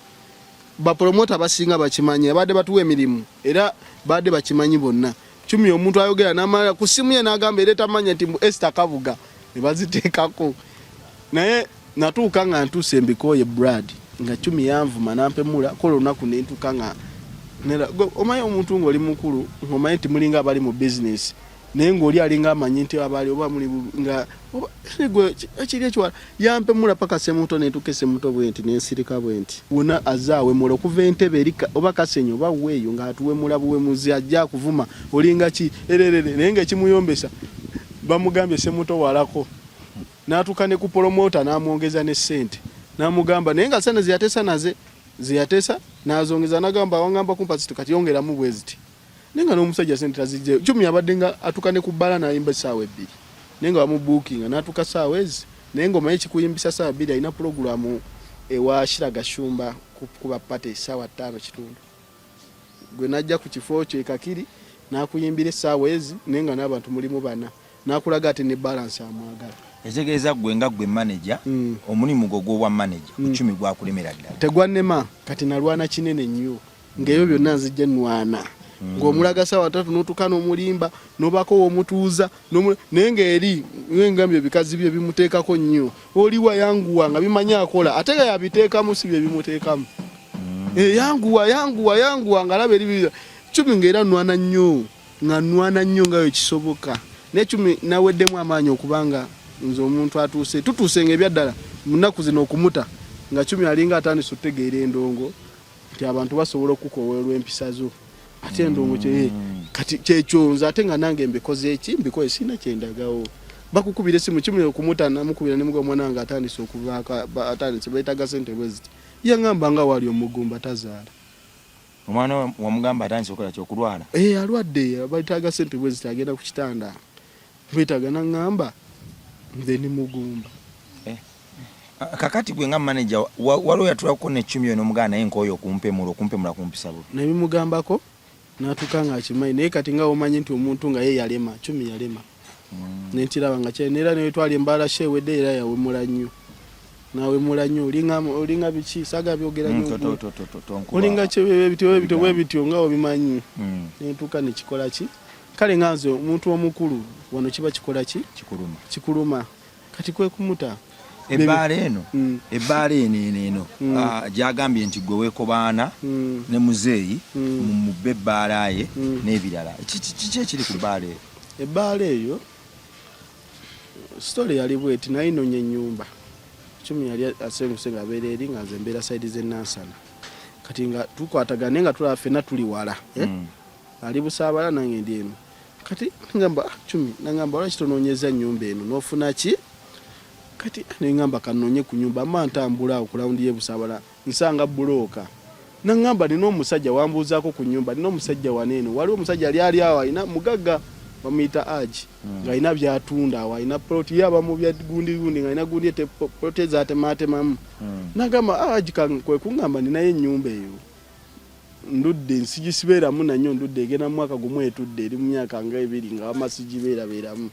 Speaker 1: bapromota basinga bakimanyi abadde batuwa emirimu era badde bakimanyi bonna cumi omuntu ayogera namala ku simu ye nagamba era tamanya nti mbu Esther Kabuga ne baziteekako naye Natuuka nga ntuuse mbikooye Brad nga Cumi yanvuma n'ampemula kola olunaku ne ntuuka nga omanyi omuntu ng'oli mukulu ng'omanyi nti mulinga abali mu bizinesi naye ng'oli alinga amanyi nti abali oba muli nga gwe ekiri ekiwala yampemula paka semuto ne ntuuka esemuto bwenti ne nsirika bwenti wona azze awemula okuva entebe eri oba kasenyi oba weeyo ng'atuwemula buwemuzi ajja akuvuma olinga ki ererere naye ng'ekimuyombesa bamugambye semuto walako N'atuuka ne ku polomoota n'amwongeza ne ssente n'amugamba naye nga ssente zeyatesa naze zeyatesa n'azongeza n'agamba wangamba kumpa ziti kati yongeramu bwe ziti naye nga n'omusajja ssente tazijjayo. Cumi abadde nga atuuka ne ku bbaala n'ayimba essaawa ebbiri naye nga bamubuukinga n'atuuka ssaawa ezi naye ng'omanyi ekikuyimbisa ssaawa bbiri alina pulogulaamu ewa Shira Gashumba kuba pate essaawa 5:15. Gwe n'ajja ku kifo kyo e Kakiri n'akuyimbira essaawa ezi naye nga n'abantu mulimu bana. Nakulaga ate ne balance amwagala.
Speaker 3: Ekitegeeza ggwe nga ggwe manager omulimu gwo ogw'obwa manager ku Chumi gwakulemera ddala?
Speaker 1: Tegwannema kati nalwana kinene nnyo ng'ebyo byonna nzijja nnwana ng'omulaga ssaawa ttatu n'otuuka n'omulimba n'obaako w'omutuuza naye ng'eri ngambye ebikazi bye bimuteekako nnyo oliwa yanguwa nga bimanyi akola ate nga yabiteekamu si bye bimuteekamu. Eh, yanguwa yanguwa yanguwa ng'alaba eri Chumi ng'era nnwana nnyo. Nga nwana nnyo nga wekisoboka naye cumi naweddemu amaanyi okubanga nze omuntu atuuse tutuuse nga ebyaddala mu nnaku zino okumuta nga cumi alinga atandise otutegeera endongo nti abantu basobola okukoowa olw'empisa zo ate endongo kye kati kyekyo nze ate nga nange mbikoze eki mbikoze sirina kyendagawo bakukubira esimu cumi okumuta namukubira ne muga omwana wange atandise okuvaako atandise beetaaga sente bwe ziti yangamba nga waali omugumba tazaala.
Speaker 3: Omwana we wamugamba atandise okola ki okulwala?
Speaker 1: Eh, alwadde betaaga sente bweziti agenda ku kitanda betaaga nangamba nze ndi mugumba.
Speaker 3: Eh. Kakati gwe nga manager waliwo yatulako ne Chumi ono omuganda naye nkooye okumpemula okumpemula kumpisa bubi.
Speaker 1: Nabimugambako natuka nga akimanyi naye kati nga omanyi nti omuntu nga ye yalema Chumi yalema. Nenkiraba nga kye nera newetwali embaala she ewedde era yawemula nnyo. Nawemula nnyo olinga olinga biki saga byogera nnyo olinga bityo bityo bwe bityo nga obimanyi nentuuka nekikola ki kale nga nze omuntu omukulu wano kiba kikola ki
Speaker 3: kikuluma
Speaker 1: kikuluma kati kwe kumuta
Speaker 3: ebbaala eno ebbaala eno eno eno gyagambye nti gwe weekobaana ne muzeeyi mubbe ebbaala ye n'ebirala kiki ekiri ku bbaala eyo
Speaker 1: ebbaala eyo Story yali bweti nali nonya enyumba Chumi yali asenguse nga abeera eri nga nze mbeera side z'e Nansana kati nga tukwatagana naye nga tulaba ffenna tuli wala eh? Ali Busaabala nange ndi eno. Kati ngamba, ah, Cumi nangamba, lwaki tonoonyeza nnyumba eno n'ofuna ki? Kati nengamba kanoonye ku nyumba, mba ntambula awo ku rawundi y'e Busaabala, nsanga bbulooka. Naŋŋamba, nina omusajja wambuuzaako ku nnyumba, nina omusajja wano eno, waliwo omusajja ali ali awo alina mugagga bamuyita Aji, ng'alina by'atunda awo, alina poloti ye aba mu bya gundi gundi, ng'alina gundi ete poloti ezatemaatemamu. Nagamba, ah, Aji kwe kuŋŋamba ninayo ennyumba eyo ndudde nsigisibeeramu nanyo, ndudde egenda mu mwaka gumu etudde, eri mu myaka nga 2 nga wama sigibeerabeeramu.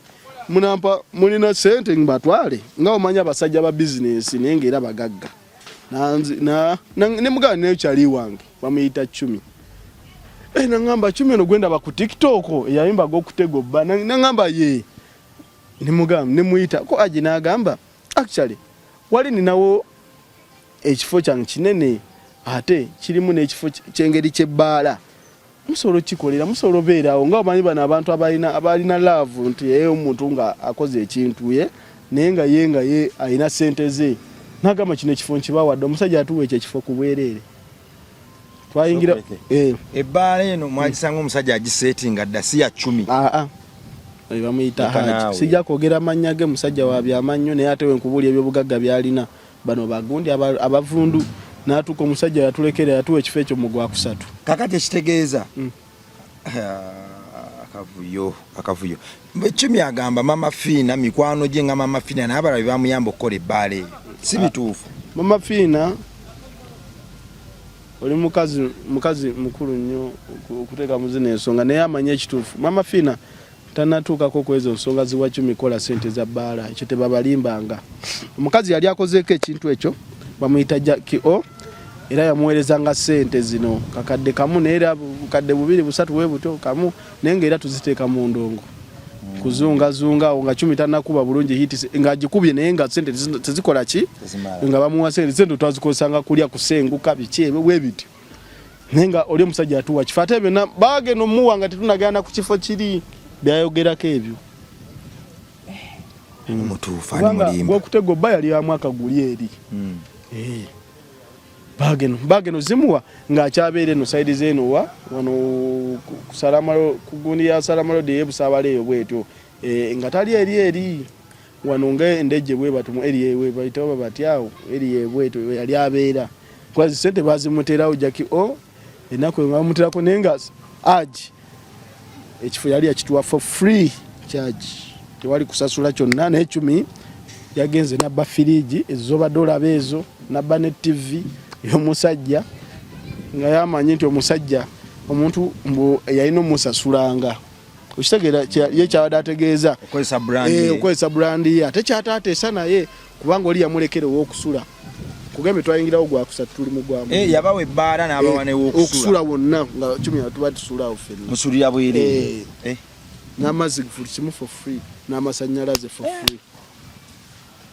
Speaker 1: Munampa mulina ssente mbatwale, nga omanyi abasajja ba bizinensi naye ng'era bagagga. Ne muganda naye kyali wange bamuyita Cumi. Eh, nangamba Cumi ono gwendaba ku TikTok eyayimba g'okutega obba. Nangamba ye, nemugamba nemuyita ko Aji, n'agamba actually wali ninawo ekifo kyange kinene ate kirimu n'ekifo ky'engeri ky'ebbaala, musobola okukikolera, musobola obeerawo, nga omanyi bano abantu abalina love nti ye omuntu nga akoze ekintu ye naye nga ye alina sente ze. Nagamba kino ekifo nkibawadde, omusajja atuwa ekyo ekifo ku bwereere, twayingira.
Speaker 3: Eh. Ebbaala eno mwagisanga omusajja agiseetinga dda, si ya Cumi?
Speaker 1: Aa, bamuyita Haji, sijja kwogera mannya ge, musajja wa byamannyo, naye ate wenkubuulya ebyobugagga byalina, bano bagundi abavundu, n'atuuka omusajja yatulekera, yatuwa ekifo ekyo mu gwakusatu.
Speaker 3: Kakati ekitegeeza akavuyo akavuyo, Cumi agamba Mama Fiina, mikwano gye nga Mama Fiina n'abalala be bamuyamba okukola ebbaala eyo, si bituufu?
Speaker 1: Mama Fiina oli mukazi, mukazi mukulu nnyo okuteeka mu zino ensonga, naye amanyi ekituufu. Mama Fiina tanatuukako ku ezo nsonga ziwa Cumi kola sente za bbaala, ekyo tebabalimbanga. Omukazi yali akozeeko ekintu ekyo, bamuyita Jackie O, era yamuweerezanga sente zino kakadde kamu, naye era bukadde bubiri busatu bwe butyo kamu, naye nga era tuziteeka mu ndongo kuzungazunga awo nga Cumi tanakuba bulungi hit, ng'agikubye naye nga sente tezikola ki, nga bamuwa sente, sente twazikozesanga kulya, kusenguka, biki ebyo bwe bityo, naye nga oli omusajja atuwa kifo, ate byonna bagenda omuwa nga tetunagenda ku kifo kiri byayogerako ebyo.
Speaker 3: Mutuufu ani mulimba?
Speaker 1: Gwokutega obba yali ya mwaka guli eri. Eh. Bageno bageno zimuwa ng'akyabeera eno side z'eno wa wano ku Salamalo, ku gundi ya Salamalo de y'e Busaabala eyo bwetyo, eh, nga tali eri eri wano nga endejje bwe batu mu area ewe bayita oba batyawo area ebwetyo yali abeera kwazi sente bazimuteerawo Jackie O ennaku nga bamuteerako, naye nga Aji ekifo yali yakituwa for free charge, tewali kusasula kyonna. Naye Cumi yagenze nabba firiigi ezo zobadde olaba ezo, nabba ne TV y'omusajja, nga yamanyi nti omusajja omuntu mbu yalina omusasulanga, okitegeera ye kyabadde ategeeza
Speaker 3: okukozesa
Speaker 1: brand ye, ate kyataateesa naye kubanga oli yamulekera ow'okusula, kugambe twayingirawo gwakusatu, tuli mu gwamu.
Speaker 3: Eh, yabawa ebbaala n'abawa
Speaker 1: newokusula wonna, nga Cumi tuba tusula awo ffenna.
Speaker 3: Musulira bwereere?
Speaker 1: Eh. N'amazzi buli kimu for free, n'amasannyalaze for free.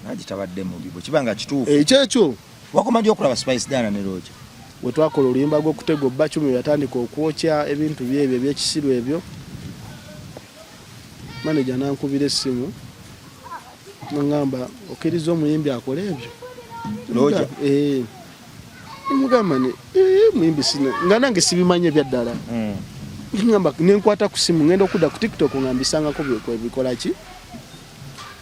Speaker 3: Naye tabadde mubi bwe kiba nga kituufu.
Speaker 1: Ekyo ekyo.
Speaker 3: Wakoma ddi okulaba Spice Diana ne Roger?
Speaker 1: We twakola oluyimba gw'okutega obba, Cumi yatandika okwokya ebintu byebyo ebyekisiru ebyo, manager nankubira essimu nangamba, okkiriza omuyimbi akole ebyo?
Speaker 3: Roger?
Speaker 1: Eh. Nemugamba ne muyimbi sina nga nange sibimanyi ebyaddala. Ngamba nenkwata ku simu, ngenda okudda ku TikTok nga mbisangako bikola ki,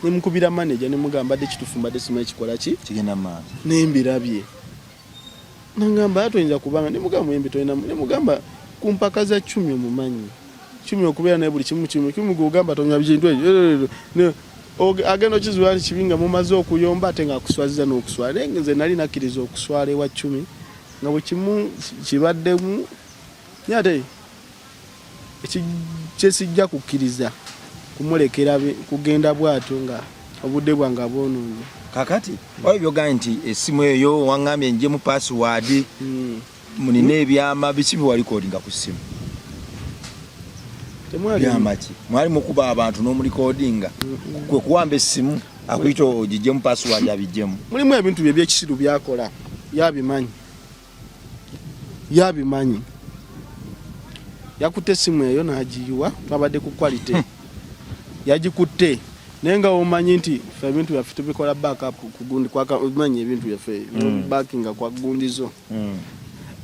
Speaker 1: nemukubira manager nemugamba mbadde kituufu, mbadde simanyi kikola ki
Speaker 3: kigenda maaso.
Speaker 1: Nembirabye, nangamba atoyinza kubanga nemugamba muyimbi tolina, nemugamba ku mpaka za Cumi, omumanyi Cumi okubeera naye buli kimu kimu kimu, gwogamba tonywa bintu ebyo, agenda okizuula nti kibi nga mumaze okuyomba ate nga akuswaziza n'okuswala. Naye nze nali nakkiriza okuswala ewa Cumi nga bwe kimu kibaddemu, naye ate kyesijja kukkiriza kumulekera kugenda bw'atyo nga obudde bwange abwonoonye.
Speaker 3: Kakati oyo byogambye nti essimu eyo waŋŋambye njemu password, munina ebyama biki byewalikodinga ku ssimu? Byama ki? Mwali mukuba abantu n'omulikodinga, kwe kuwamba essimu akuyita ogijjemu password abijjemu?
Speaker 1: Mulimu ebintu bye byekisiru byakola, yabimanyi, yabimanyi. Yakutte essimu eyo n'agiyiwa, twabadde ku Quality, yagikutte, naye nga omanyi nti fe ebintu byaffe tubikola backup ku gundi, omanyi ebintu byaffe backinga kwa gundi zo.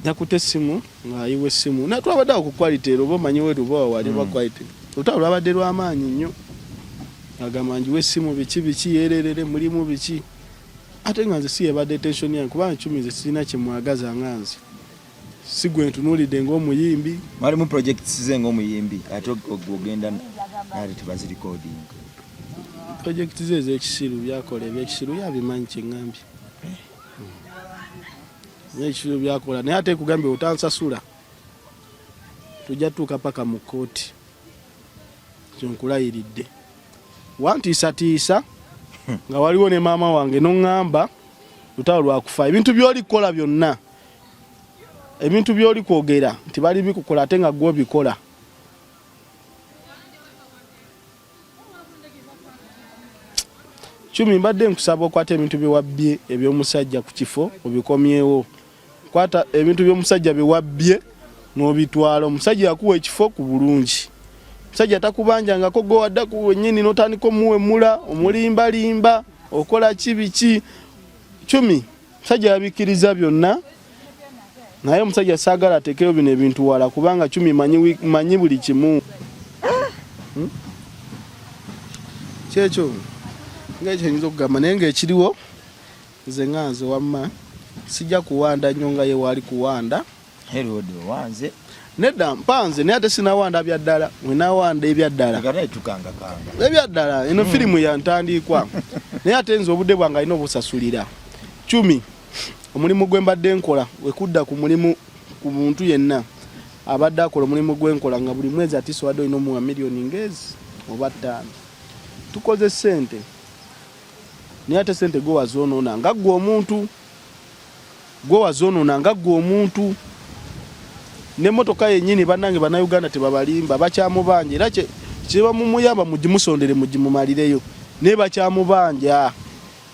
Speaker 1: Yakutte essimu ng'ayiwa essimu, na twabadde awo ku Quality ero, oba omanyi wetu oba wali oba Quality. Olutalo lwabadde lwamaanyi nnyo, agamba njiwe essimu biki biki yererere mulimu biki, ate nga nze si yebadde tension yange kubanga Chumi nze sirina kyemwagaza nga nze si gwe ntunuulidde ng'omuyimbi.
Speaker 3: Mwalimu projects ze ng'omuyimbi ate ogenda nate tebazirecordinga.
Speaker 1: Project ze ez'ekisiru byakola ebyekisiru yabimanyi kyeŋŋambye ekisiru byakola, naye ate kugambye otansasula tujja tutuuka paka mu kkooti, kyenkulayiridde. Wantiisatiisa nga waliwo ne maama wange noŋŋamba lutalo lwakufa, ebintu by'oli kukola byonna, ebintu by'oli kwogera nti bali bikukola ate nga gwe obikola. Chumi, mbadde nkusaba okwata ebintu bye wabbye eby'omusajja ku kifo obikomyewo. Kwata ebintu by'omusajja bye wabbye n'obitwala. Omusajja yakuwa ekifo ku bulungi. Omusajja takubanjangako gwe wadda ku wennyini n'otandika omuwemula, omulimbalimba, okola ki biki. Chumi, omusajja yabikkiriza byonna naye omusajja saagala ateekeyo bino ebintu wala kubanga Chumi manyi buli kimu. Kyekyo nga ekyo nyinza okugamba, naye ng'ekiriwo nze nga nze wamma sijja kuwanda nnyo nga ye waali kuwanda.
Speaker 3: Herod owanze
Speaker 1: nedda mpanze naye ate sinawanda bya ddala, wenawanda ebya ddala ebya ddala eno firimu yantandikwa naye ate nze obudde bwange alina obusasulira. Chumi, omulimu gwe mbadde nkola wekudda ku mulimu ku muntu yenna abadde akola omulimu gwe nkola nga buli mwezi atiisa obadde olina omuwa miliyoni ng'ezi oba ttaano, tukoze ssente naye ate ssente gwe wazoonoona nga ggwe omuntu, gwe wazoonoona nga ggwe omuntu. N'emmotoka yennyini bannange Bannayuganda tebabalimba, bakyamubanja era kyebamumuyamba mugimusondere mugimumalireyo, naye bakyamubanja.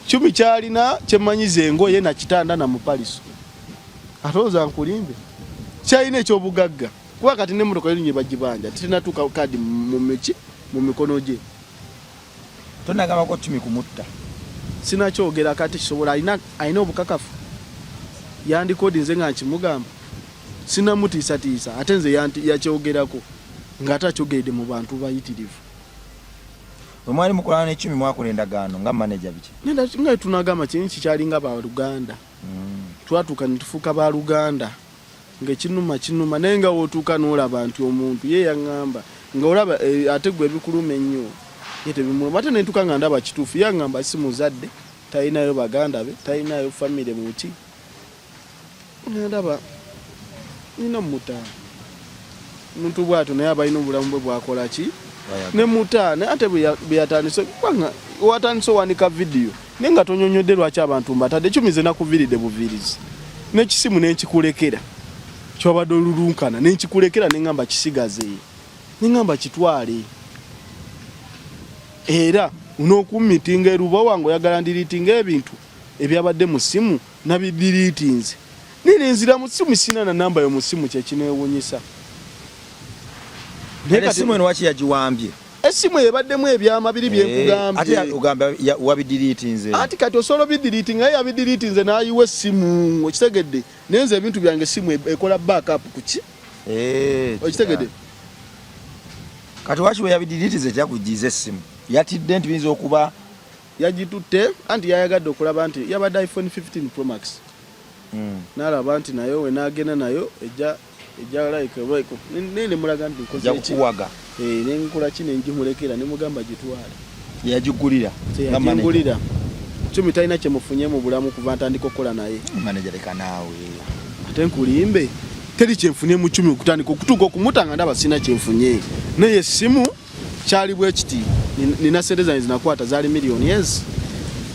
Speaker 1: Chumi kyalina kyemmanyiza engoye na kitanda na mupaliso, ate oza nkulimbe kyalina ekyobugagga kuba kati n'emmotoka yerinye bagibanja tetinatuuka kadi mu mikono gye.
Speaker 3: Tonagambako Chumi kumutta?
Speaker 1: Sinakyogera kati kisobola, alina obukakafu yandikodinze nga nkimugamba, sinamutiisatiisa ate nze yakyogerako ng'ate akyogeredde mu bantu bayitirivu.
Speaker 3: Bwe mwali mukolana ne Chumi mwakola endagaano nga manager biki?
Speaker 1: Neda nga tunagamba kinyi kikyalinga ba Luganda. Twatuuka ne tufuuka ba Luganda ng'ekinuma kinuma naye nga w'otuuka n'olaba nti omuntu ye yaŋŋamba nga olaba ate gwe ebikuluma ennyo ye tebimuluma ate ne ntuuka nga ndaba kituufu yaŋŋamba si muzadde talinayo baganda be talinayo famire muki nga ndaba nina muta omuntu bwatyo naye aba alina obulamu bwe bwakola ki ne muta naye ate bwe yatandise kubanga watandise owanika vidiyo naye nga tonyonyodde lwaki abantu mbatadde Chumi nze nakuviiridde buviirizi n'ekisimu ne nkikulekera kyewabadde olulunkana ne nkikulekera ne ŋŋamba kisigaze ne ŋŋamba kitwale era n'okummitinga erubowa ng'oyagala ndiriitinga ebintu ebyabadde mu ssimu nabidiriitinze naye nenzira mu ssimu sirina na namba yo mu ssimu kyekinewunyisa.
Speaker 3: Naye kati essimu eno waki yagiwambye?
Speaker 1: Essimu eyo ebaddemu ebyama biri byenkugambye.
Speaker 3: Ate ogamba wabidiriitinze.
Speaker 1: Anti kati osobola obidiriitinga naye yabidiriitinze n'ayiwa essimu okitegedde. Naye nze ebintu byange essimu ekola backup ku ki? Okitegedde?
Speaker 3: Kati waki bwe yabidiriitinze teyakugiiza essimu? Yatidde nti biyinza okuba
Speaker 1: Yagitutte anti yayagadde okulaba nti yabadde iPhone 15 Pro Max. N'alaba nti nayo wenaagenda nayo ejja ejja like like naye ne mulaga nti nkoze
Speaker 3: ki? Kuwaga.
Speaker 1: Eh, ne nkola ki ne ngimulekera ne mugamba gitwale.
Speaker 3: Yagigulira.
Speaker 1: Yagingulira. Chumi talina kye mufunye mu bulamu kuva ntandika okukola naye.
Speaker 3: Manager leka naawe.
Speaker 1: Ate nkulimbe teri kyenfunye mu Chumi okutandika okutuuka okumuta nga ndaba sirina kyenfunye. Naye essimu kyali bwe kiti, nina sente zange zinakwata zaali miliyoni ezi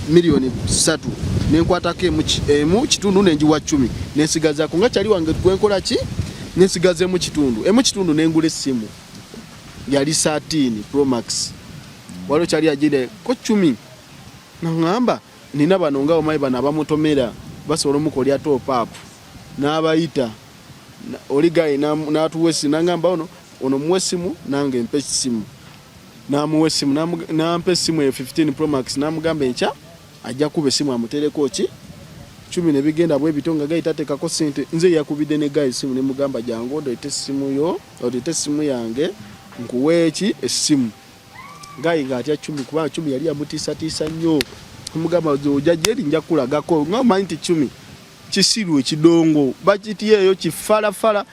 Speaker 1: miliyoni ssatu nenkwatako emu kitundu nenjiwa Chumi nensigazako nga kyali wange gwenkola ki nensigaza emu kitundu emu kitundu nengula essimu yali 13 Pro Max waliwo kyali agire ko Chumi naŋŋamba nina bano nga omanyi bano abamutomera basobola omukolya top up n'abayita oli gayi n'atuwa essimu nangamba ono ono muwe essimu nange mpe essimu n'amuwa essimu n'ampa essimu eyo 15 Pro Max n'amugamba enkya ajja kuba essimu amutereko ki Chumi ne bigenda bwe bityo nga gayi tateekako ssente nze yakubidde ne gayi essimu ne mugamba jangu odeete essimu yo odeete essimu yange. Nkuwe eki essimu. Guy nga atya Chumi kubanga Chumi yali yamutiisatiisa nnyo. Mugamba ojja gyeri nja kukulagako nga omanyi nti Chumi kisiru ekidongo bakityeyo kifalafala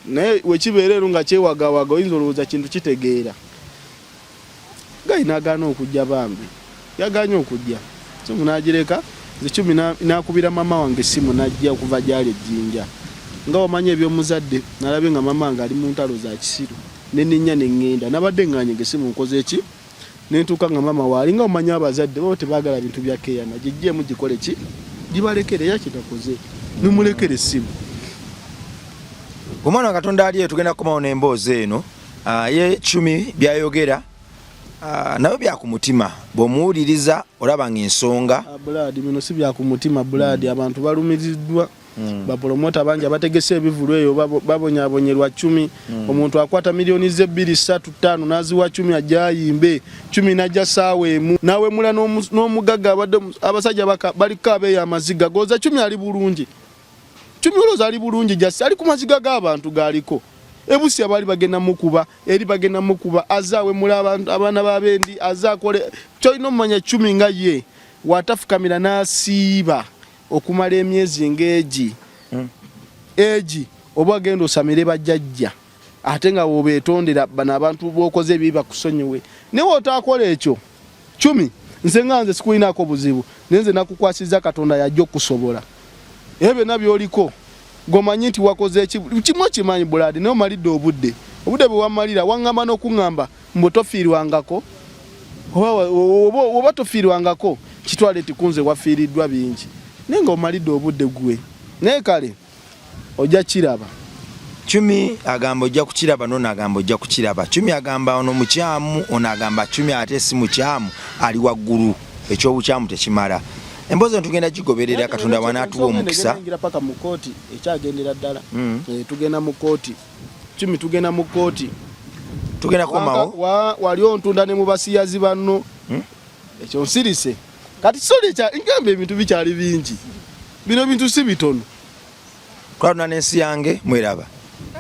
Speaker 1: naye wekibeera ero nga kyewagawaga oyinza olowooza kintu kitegeera. Guy nagaana okujja bambi yaganye okujja simu nagireka nze Chumi nakubira mama wange essimu najja okuva gyali ejjinja nga omanyi ebyomuzadde nalabye nga mama wange ali mu ntalo za kisiru neninya nengenda nabadde nganye nga essimu nkoze ki nentuuka nga mama waali nga omanyi abazadde baba tebagala bintu bya keyana gijjeemu gikole ki gibalekere era kyenakoze nemulekera essimu.
Speaker 3: Omwana wa Katonda ali eyo tugenda kukomawo n'emboozi eno. Ah, ye Chumi byayogera ah, nabyo bya ku mutima bw'omuwuliriza olaba ng'ensonga.
Speaker 1: Ah, Blood bino si bya ku mutima Blood abantu balumiriddwa bapolomota bangi abategese ebivulu eyo babonyabonyerwa Chumi. Omuntu akwata miliyoni ze 2 3 5 n'aziwa Chumi ajja ayimbe Chumi n'ajja saawa emu n'awemula n'omugagga abadde abasajja baliko abeeyo amaziga goza Chumi ali bulungi. Chumi olowooza ali bulungi jasi ali ku maziga g'abantu gaaliko ebusi abaali bagenda mukuba eri bagenda mukuba aze awemula abaana b'abendi aze akole kyolina omumanya Chumi nga ye watafukamira n'asiiba okumala emyezi ng'egi egi oba agenda osamire bajjajja ate nga wobeetondera bano abantu b'okoze ebibi bakusonyiwe naye w'otaakola ekyo Chumi nze nga nze sikulinako buzibu naye nze nakukwasizza Katonda yajja okusobola ebyo byonna by'oliko gwomanyi nti wakoze eki kimu okimanyi Blood naye omalidde obudde obudde bwe wamalira waŋŋamba n'okuŋŋamba mbu tofiirwangako oba tofiirwangako kitwale nti kunze wafiiriddwa bingi naye nga omalidde obudde gwe naye kale ojja kiraba.
Speaker 3: Chumi agamba ojja kukiraba nono agamba ojja kukiraba. Chumi agamba ono mukyamu ono agamba Chumi ate si mukyamu ali waggulu ekyobukyamu tekimala. Emboozi eno tugenda gigoberera Katonda bw'anaatuwa omukisa.
Speaker 1: Tugenda paka mu kkooti ekyagendera ddala. Tugenda mu kkooti. Chumi tugenda mu kkooti.
Speaker 3: Tugenda kukomawo.
Speaker 1: Wali ontunda ne mu basiyazi banno. Ekyo nsirise. Kati sorry kya ngamba ebintu bikyali bingi. Bino bintu si bitono.
Speaker 3: Twaluna n'ensi yange mweraba.